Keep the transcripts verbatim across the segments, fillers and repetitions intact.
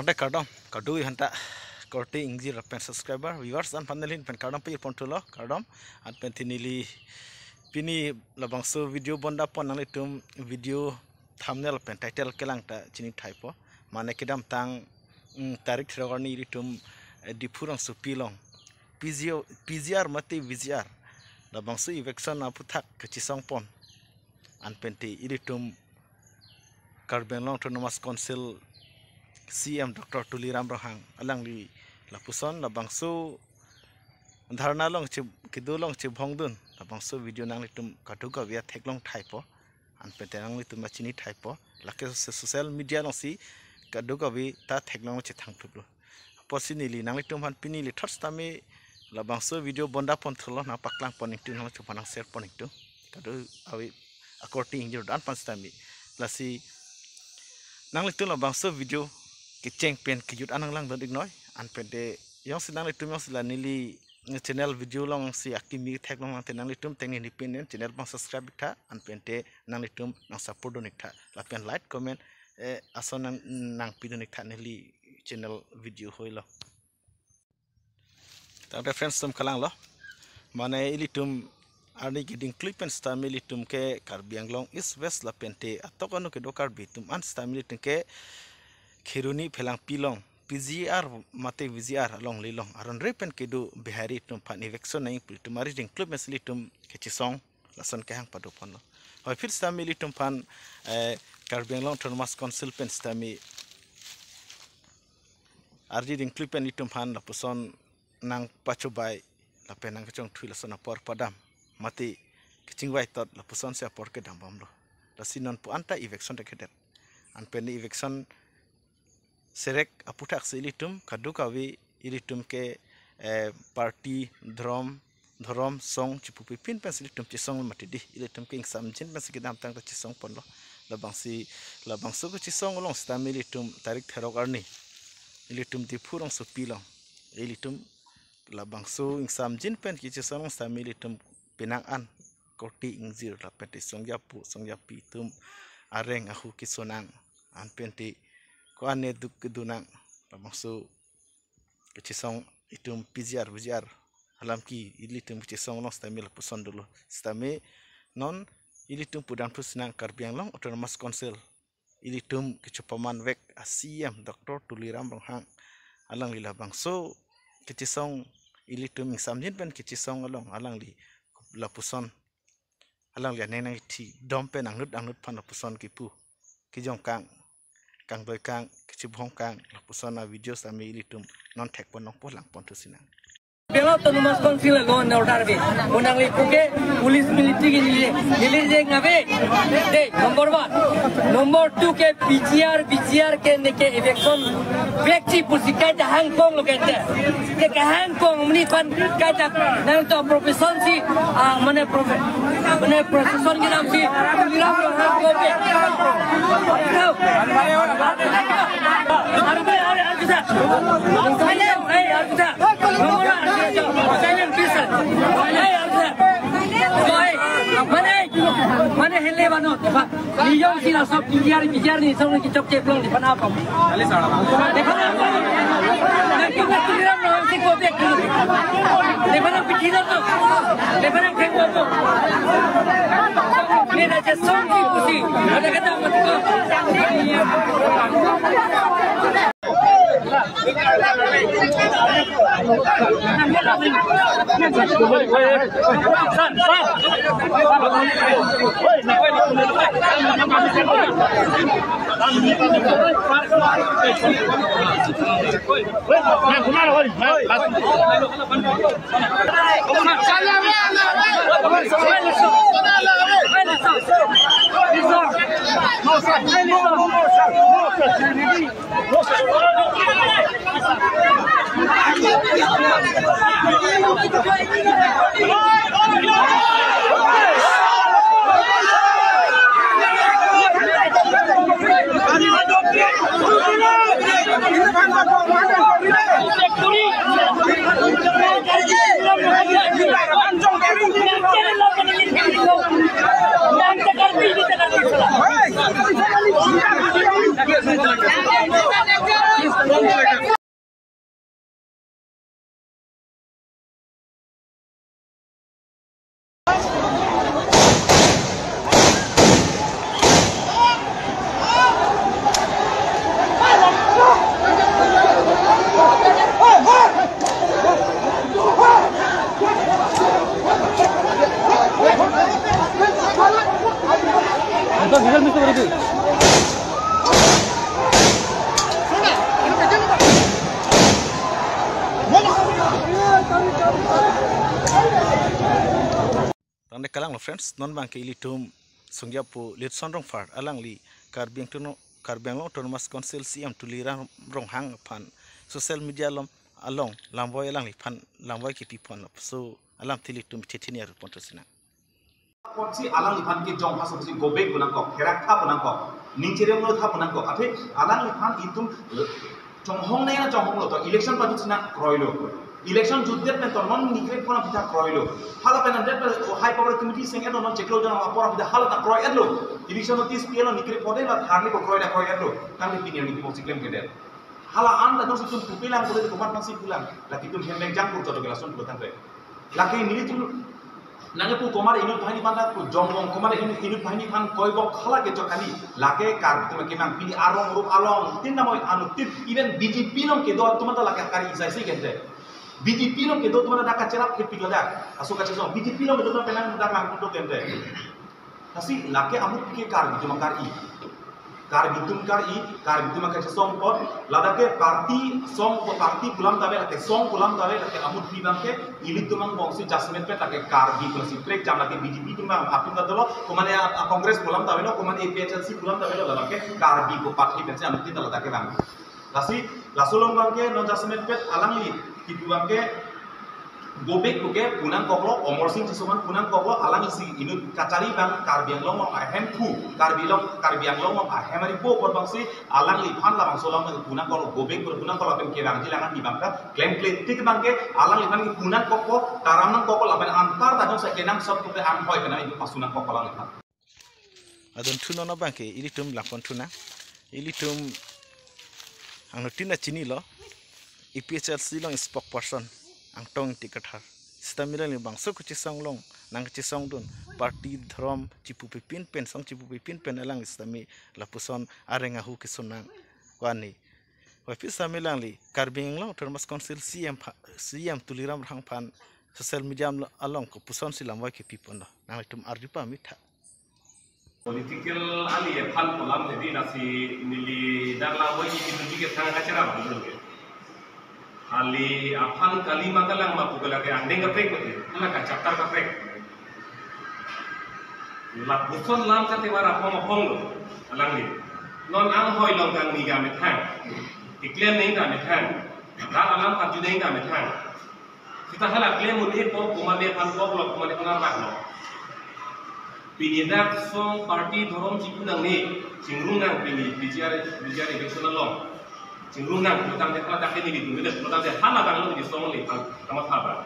Dai kardom, kardom aphan ta korte ingjir lapen subscriber, viewers aphan neli pen kardom pajir pon thulo, kardom. Anpen te neli pini labangso video bonda pon nanglitum video thumbnail pen title kelang ta chini thaipo. Mane kedamtang, mm, tarik throk arni ilitum, eh, Diphu rongsopi along P G O, P G R mate V G R labangso eviction aphuthak kachisong pon. Anpen te ilitum Karbi Anglong Autonomous Council C E M Doctor Tuliram Ronghang alangli lapuson labangso dharna along che, kedo along chebhongdun labangso video nanglitum kadokave theklong thaipo. Anpen te nanglitum ta chini thaipo. Lake so-, social media alongsi kadokave ta theklong chethang thuplo. Apotsi neli nanglitum aphan pini le thot sitame labangso video bonda pon thulo, nangpaklang pon ingtung, nangchuphan nang share pon ingtung. Kadokave akorte ingjir dan aphan sitame. Lasi nanglitum labangso video kecheng pen kejut an nanglangdun iknoi. Anpen te jongsi nanglitum jongsi la neli channel video alongsi akimi theklong nang te nanglitum tengni nipin nen channel abang subscribe iktha. Anpen te nanglitum nang support dun iktha. Lapen like, comment, eh, ason nang, nangpidun iktha neli channel video hoi lo. Tangte friends atum kalang lo. Mane ilitum arni keding klui pen sitame ilitum ke Karbi Anglong East West lapen te atok anu kedo Karbi atum an sitame ilitum ke Kheroni Phelangpi along P G R mate V G R along lilong aron re pen kedo Bihari atum aphan eviction nangji pu ilitum arni keding klui pen si ilitum kachisong lason kehang pado ponlo. Hoi phir sitame ilitum aphan, eh, Karbi Anglong Autonomous Council pen sitame arni keding klui pen ilitum aphan lapuson nangpachobai lapen nangkachongthui lason apor padam mate kachingvai tot lapusonsi apor kedam bomlo. Lasi non pu anta eviction ta kedet. Anpen eviction serek aphuthaksi ilitum kadokave ilitum ke, eh, party, dhorom, dhorom, song chipupi pin pensi ilitum chisong mati di, ilitum ke ingsamjin pensi kedamtang ta chisong ponlo. Labangsi, labangso kachisong along sitame ilitum tarik throk arni ilitum Diphu rongsopi along ilitum labangso ingsamjin pen kachisong along sitame ilitum penang an korte ingjir lapen te songjapo songjapi atum areng ahu kesonang anpen te ko-an ne duk kedunang labangso kachisong itum P G R V G R alam ke ilitum kachisong along sitame lapuson dolo. Sitame non ilitum pudam thu sinang Karbi Anglong Autonomous Council ilitum kechopaman vek a C E M Doctor Tuliram Ronghang alangli labangso kachisong ilitum ingsamjin pen kachisong along alangli lapuson alangli aneng nangkethidom pen angnut angnut aphan lapuson kipu kijong kang, kangdoi kang, kachibhong kang lapuson a video sitame ilitum non thek pon nangpo lang pon thu sinang. Belo Autonomous Council law and order ave. Unang le puke police military ke nile, nile jeng ave. De, number one. Number two ke P G R, V G R ke neke eviction vekji pusi kaita hangkong lo kente. Ke kahangkong muni pan kaita nangtum profession si, ah, mane profe-, mane profession kedam si, Tuliram lo hangkong pe. Hello. Arbe, arbe, arbe, sir. Silent, hey, arbe, sir. Silent, please, sir. Hey, arbe, sir. Hey, mane, mane hele bano. Niyom si laso P G R, P G R ni song ki chok chek long di pana pam. Dekho na, na ki na Tuliram na si ko dek. Dekho na pithi na to. Dekho na thek ko to. Ni na je song ki pusi. Ada kata mati ko. Tangte kalang lo friends, non abangke ilitum sungjapo Litson Rongphar, alangli Karbi Angtono-, Karbi Anglong Autonomous Council C E M Tuliram Ronghang aphan social media along, along lamvoi alangliphan lamvoi kipi pon lo. So alamthe ilitum thethi ni aru pon to sinang. Apotsi alangliphan ke jong haso si go back pu nangkok, herak tha pu nangkok, ning chereng lo tha pu nangkok. Athe alangliphan itum chonghong nai na chonghong lo to, election pajut sina kroilo. Election jutdet pen to non ni krepon aphi ta kroilo. Hala pen andet pen high power committee seng edo non chiklo jong apor aphi ta hala ta kroi edlo. Election notice pilo ni krepon de la tharli ko kroi da kroi edlo. Tangte pini ni kimo siklem kedet. Hala an ta jongsi itum pupilang kule komat masih pulang. Lake itum hem mengjang pur joto ke lason pulo tangte. Lake nelitum nangkepu komat inut banghini aphan ta pu jongbong komat inut, inut banghini aphan koibok hala ke chok kali. Lake Karbi atum kemang pini arong rup along tin namoi anut tin even B J P along kedo atum ta lake kari isai si gente. B J P along kedo atum ta kacherap ke pilo dak. Aso kachesong B J P along kedo atum penang dak lang kuto gente. Lasi lake amut ke Karbi atum kari. Karbi atum kari, Karbi atum kachesong apot, ladak ke party song ko party pu alam ta ave, lake song pu alam ta ave, lake amut pi abangke, ilitum angbong si judgment pen lake Karbi pu si prek jam lake B J P atum abang atum ta dolo, komane a, a Congress pu alam ta avelo, komane A P H L C pu alam ta avelo, ladak ke Karbi pu party pen si amut tin ladak ke bang. Lasi, laso along abangke non judgment pen alangli kipu abangke go back puke pu nangkoklo, Omor Sing Tisso aphan pu nangkoklo, alangli si inut kachari abang Karbi Anglong along ahemphu, Karbi along, Karbi Anglong along ahem aripo apot abangsi alangliphan labangso along pu nangkoklo, go back pu nangkoklo, pen kevangji lang an ni abangke klemkle tik abangke alangliphan ke pu nangkokpo, taram nangkokpo, lapen antar ta jongsi kenangsot pulote anghoi penang ibu pasu nangkokpo alangliphan. Adon thu non abangke ilitum langpon thu nang. Ilitum angnutin ta chinilo, A P H L C along spokesperson Angtong Ingti Kathar. Sita alangli bangso kachesong along nangkachesongdun, party dhorom chipupipin pen, song chipupipin pen alangli sitame lapuson areng ahu keso nang. Wani. Waphi sitame alangli Karbi Anglong Autonomous Council C E M pha-, C E M Tuliram Ronghang aphan social media along kopusonsi lamvoi kipi ponlo. Nanglitum arjupa mitha. Political ali aphan pu alam jadi nasi neli dak lamvoi kipi dun ke thang kacherap dun ke. Ali aphan kali ma kalang ma pu ke lake angdeng kaprek mati, hala ka chapter kaprek. Lapuson alam kate wara apong apong lo, alangli. Non anghoi along kangni ga methang. Keklem neng ga methang. Rat alam karju neng ga methang. Sita hala klem un-e apot komane aphan koklo, komane aphan arlaklo. Pini dak song party dhorom chipu nangne, chingrum nang pini P G R, P G R election along. Chingrum nang, pulotangte hala dak ke nelitum le, pulotangte hala abang lo di song le pang, kamatha abang.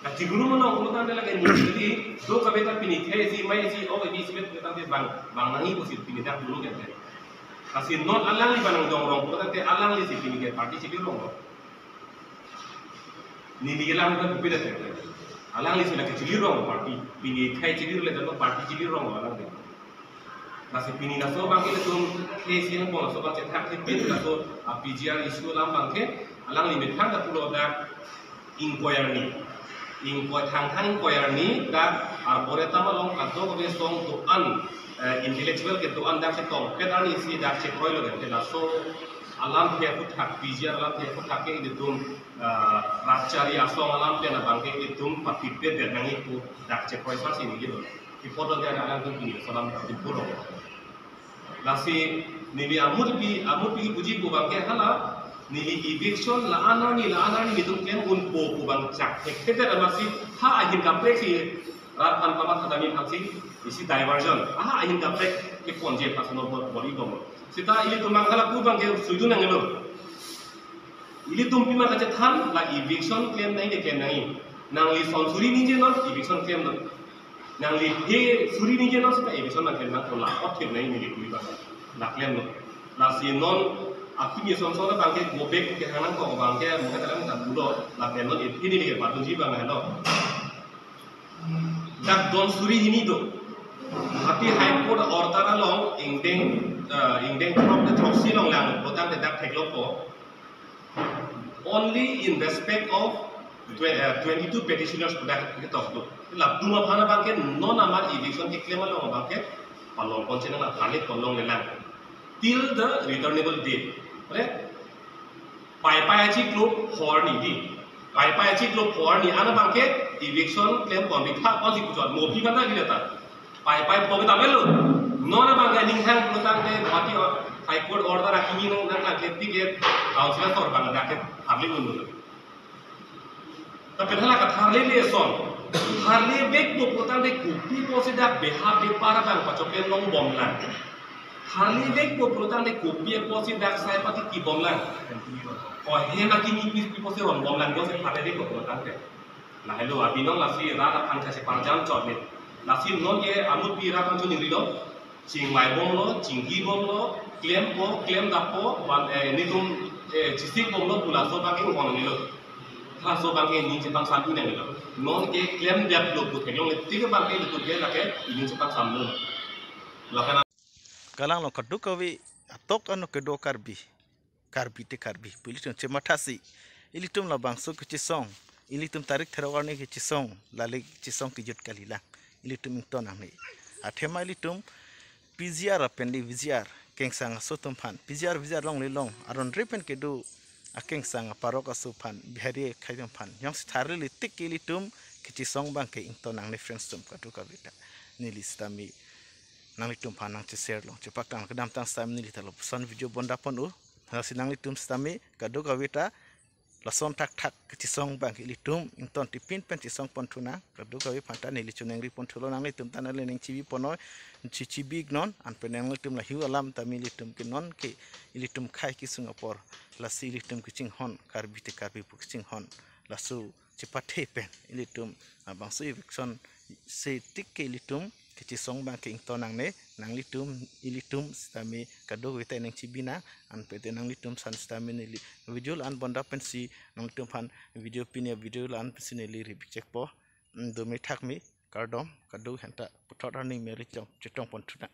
Kachingrum along pulotangte lake neli, do kabe ta pini khei si, mai si, ok, di si, pulotangte bang, bang nangji pusi pini dak dulu kan. Lasi non alangli abang nangjongrong, pulotangte alangli si pini ke party chili rong lo. Neli kelang kan beda tete. Alangli si lake chili rong party. Pini khei chili le dan party chili rong alangli. Lasi pini laso abangke ilitum khei si angbong laso abang chethak thepin laso a P G R issue alam abangke alangli methang ta pulo dak ingkoi arni. Ingkoi thangthang ingkoi arni dak arboretum along kadokave song do-an, eh, intellectual kedo-an dak chetongpet arni si dak chekroilo dak ke laso alamthe aphuthak, P G R alamthe aphuthak ke ilitum, ah, rat chari asong alam pen abangke ilitum pathipet det nangji pu dak chekroi sa si neli lo. Ipot lo dia alam tum pini laso alam dak ipot lo. Lasi neli amut pi, amut pi puji pu abangke hala, neli eviction la-an arni, la-an arni nelitum klem unpo pu abang chak thekthedet amatsi ha ahin kaprek si rat aphan pamatha dami aphan si isi diversion. Ha ahin kaprek keponji aphan si non bor-, bor-i bom. Sita ilitum abang hala pu abangke suidun nangnelo. Ilitum pima kachethan la eviction klem nangji de klem nangji. Nangli son suri ningje non eviction klem non. Nangli phe suri ningje non sita eviction nangklem nangpo la othip nangji neli pu abang. La klem non. Lasi non Aphi ni son son abang ke go back ke hang nangkok abang ke mo ke talang ta pulo lapen non iphi ni ke patuji abang helo. Dak don suri hini do. Guwahati High Court order along ingdeng, eh, ingdeng throk te throksi along lang pulotangte dak theklongpo. Only in respect of twe-, eh, twenty-two petitioners pu dak ketok do. Latum aphan abang ke non amar eviction keklem along abang ke palong pon chenang la tharle pon longlelang till the returnable date. Right? Paipai achiklo phor ni di. Paipai achiklo phor ni an abang ke eviction klem pon di tha pon si kuchot mo phi banda di ta. Paipai pon ta melo. Non abang ke ning hang pulotangte Guwahati High Court order akimi nang nang ke ticket council asor abang dak ke tharle un. Tapi hala ka tharle le son. Tharle vekpo pulotangte kopi pusi dak beha bepar abang pachokle longbomlang. Tharle vekpo pulotangte kopi pusi dak sai pati kibomlang. Ko hem akimi pi pusi rongbomlang do se tharle vekpo pulotangte. Lahelo abinong lasi rat aphan kachepajam chot ni. Lasi non ke amut pi rat aphan choningri lo. Chingvai bomlo, chingki bomlo, klempo, klemdappo, wan, eh, netum, eh, chisik bomlo pu laso abang ke inghon nilo. Laso abang ke ining chepangsam nanglo. Non ke klemdaplo pu theklongle tik abang ke ilitum ke lake ining chepangsamlo. Lapen kalang lo kadokave atok ano kedo Karbi. Karbi te Karbi pu ilitum chemathasi. Ilitum labangso kechisong, ilitum tarik therok arni kechisong, lale kechisong kejut kalilang. Ilitum ington nangne. Athema ilitum P G R lapen le V G R kengsang aso atum aphan, P G R V G R longle long, aron re pen kedo akengsang aparok aso aphan, Bihari akhei atum aphan jongsi tharle le tik ke ilitum kechisong abang ke ington nangne friends atum kadokave ta. Neli sitame nanglitum aphan nangcheshare long chepaklang kedamtang sitame neli ta lapuson video bonda pon u. Lasi nanglitum sitame kadokave ta lason thakthak kechisong abang ke ilitum ington tipin pen chisong pon thu nang, kadokave aphan ta neli choningri pon thulo, nanglitum ta nangli ning chibi ponnoi, chi chibi non, anpen nanglitum lahei alam tame ilitum ke non ke ilitum khei kesung apor, lasi ilitum kachinghon, Karbi te Karbi pu kachinghon, laso chepathe pen ilitum, ah, bangso eviction si tik ke ilitum kechisong abang ke ington nangne, nanglitum, ilitum sitame kadokave ta ning chibi nang, anpete nanglitum aphan sitame neli video la-an bonda pensi nanglitum aphan video pini video la-an pensi neli ribik chekpo. Mm, dome thakme, kardom, kadokave aphanta puthot arni meri chong chetong pon thu nang.